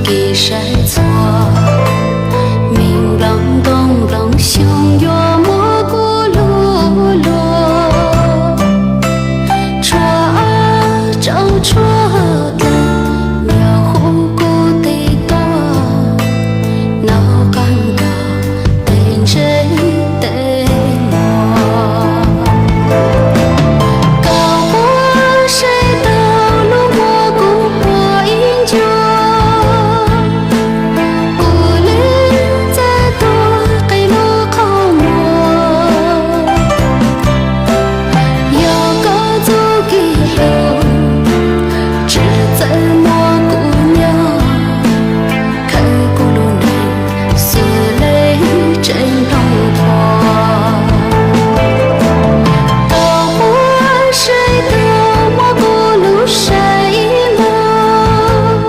kev saib txhua, me nplooj ntoo nplooj xyoo yuav muab kuv luag luag, tshuaj tsau tshuaj dlej, nyias hu kuv tes tuaj, noj qab nkaus tej ntsej tej muag. Koj puas saib taus lub muag kuv puag ib ncua, kuv lwj txawj tuag qe lub qhov muag. Yog koj txuj kev hlub, tsis txawj muab kuv nyob, khawb kuv lub neej xws li tsev nplooj thuav. Koj puas saib taus muag kuv lub saib ib mus,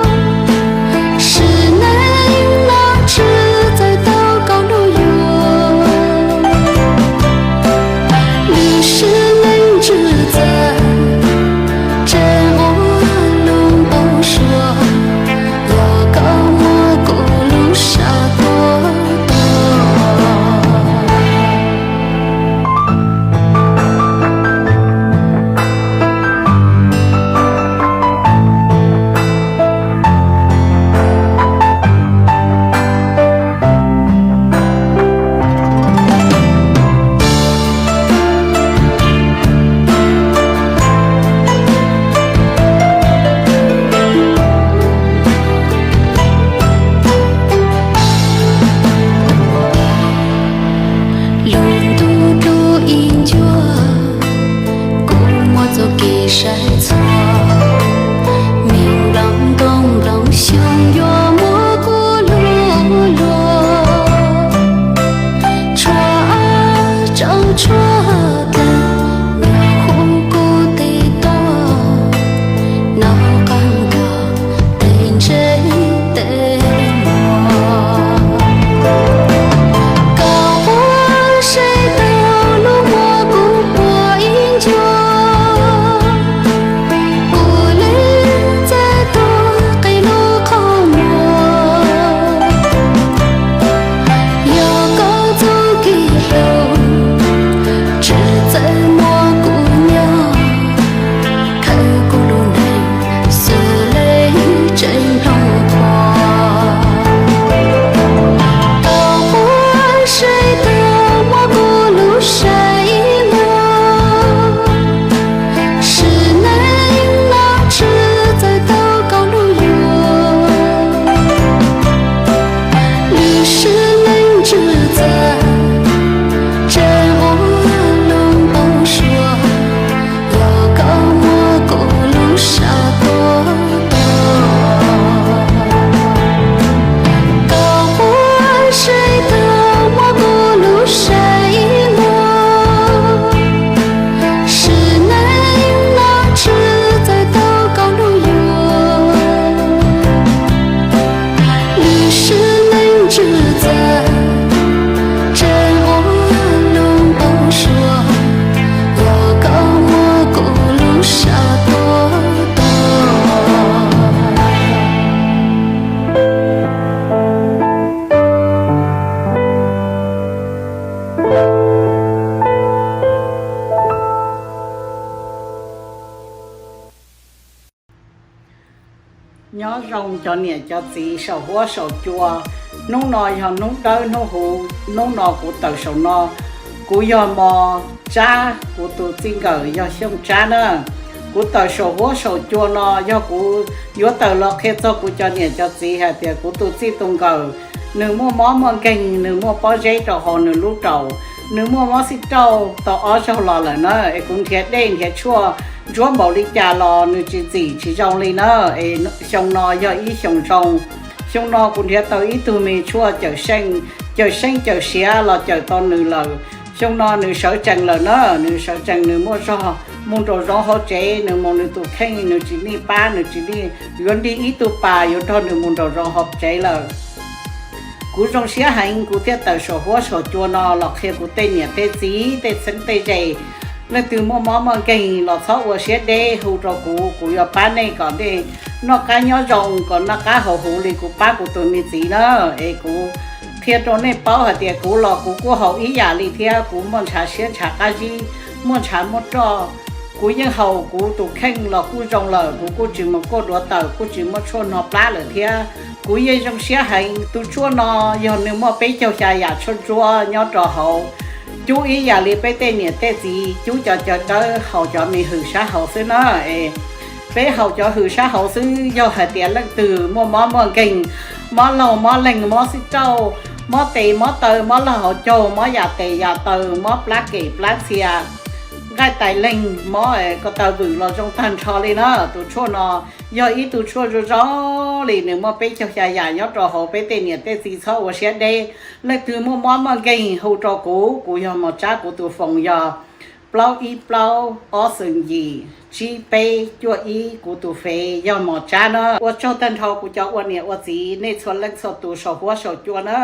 sim neej no tsis txawj tau koj lub yuav, lwm sim neej ntsws txawj tseem ua lub npau suav, yog koj muab kuv lub sab tuaj tuag. Lub ntuj dub ib ncua, kuv muaj txoj kev saib txhua, me nplooj ntoo nplooj xyoo yuav muab kuv luag luag, tshuaj tsau tshuaj dlej, nyias hu kuv tes tuaj, noj qab nkaus tej ntsej tej muag. Koj puas saib taus lub muag kuv puag ib ncua, kuv lwj txawj tuag qe lub qhov muag. Yog koj txuj kev hlub, tsis txawj muab kuv nyob, khawb kuv lub neej xws li tsev nplooj thuav. Koj puas saib taus muab kuv lub saib ib mus, sim neej no tsis txawj tau koj lub yuav, lwm sim neej ntsws txawj tseem ua lub npau suav, yog koj muab kuv lub sab tuaj tuag. Koj puas saib taus muab kuv lub saib ib mus, sim neej no tsis txawj tau koj lub yuav, lwm sim neej ntsws txawj tseem ua lub npau suav, yog koj muab kuv lub sab tuaj tuag. Nyob zoo cov niam cov txiv saum huab saum cua, hnub no yog hnub dawb hnub huv, hnub no kuv tawm saum no, kuv yog Mos Tsab, kuv tus txij nkawm yog Xyooj Tsab na. Kuv tawm saum huab saum cua no yog kuv yuav tawm los qhia txog kuv cov niam cov txiv hais tias kuv tus txij tus nkawm, nws muaj mob muaj nkeeg, nws muaj pob zeb rau hauv nws lub raum, nws muaj mob xib rauj tau ob zaug los lawm na, es kuv nrhiav dej nrhiav tshuaj ntsuab npaum li cas los nws tsis txim tsis zoo li na. Es xyoo no yog ib xyoo zoo, xyoo no kuv nrhiav tau ib tug me tshuaj cawm seej, cawm seej cawm siav los cawm tau nws lawm. Xyoo no nws sawv tsees lawm na, nws sawv tsees nws muaj zog mus nraum zoov hauv tsev, nws mus nws tus kheej, nws tsis nij pab, nws tsis nij yuav nrig ib tug pas yuav nrog nws mus nraum zoov hauv tsev lawm. Kuv zoo siab heev kuv thiaj tawm saum huab saum cua no los qhia kuv tej niam tej txiv tej txheeb tej ze. Leej twg muaj mob muaj nkeeg los txhob ua siab deb hu rau kuv, kuv yuav pab nej kom nej noj qab nyob zoo, kom noj qab haus huv li kuv pab kuv tus me txiv na. Es kuv qhia rau nej paub hais tias kuv los kuv kuj haus ib yam li thiab, kuv muaj ntshav siab ntshav qab zib, muaj ntshav muaj roj, kuv yeej haus kuv tus kheej los kuj zoo lawm, kuv kuj tsis mus kuaj duav tawm, kuj tsis muaj tshuaj no plab lawm thiab. Kuv yeej zoo siab heev. Tus tshuaj no yog nws muaj peb caug xya yam tshuaj ntsuab nyob rau hauv, cub ib yam li peb tej niam tej txiv cub cov cawv dawb haus cov me hwm sab hauv xwb na. Es peb haus cov hwm sab hauv xwb, yog hais tias leej twg muaj mob muaj nkeeg, mob laug mob leeg, mob xib rauj, mob tes mob taw, mob laug hauv caug, mob yam tes yam taw, mob plab kem plab ntxhia, nqaij tais leeg, mob ko taw vwm los zoo tag nrho li na. Tus tshuaj no yog ib tug tshuaj zoo zoo li, nws muaj peb caug xya yam nyob rau hauv, peb tej niam tej txiv txhob ua siab deb. Leej twg muaj mob muaj nkeeg hu rau kuv, kuv yog Mos Tsab, kuv tus foos yog plaub ib plaub ob xoom yim tsib peb cuaj ib, kuv tus fev yog Mos Tsab na. Ua tsaug tag nrho kuv cov ua niam ua txiv nej txhua leej txhua tus saum huab saum cua na.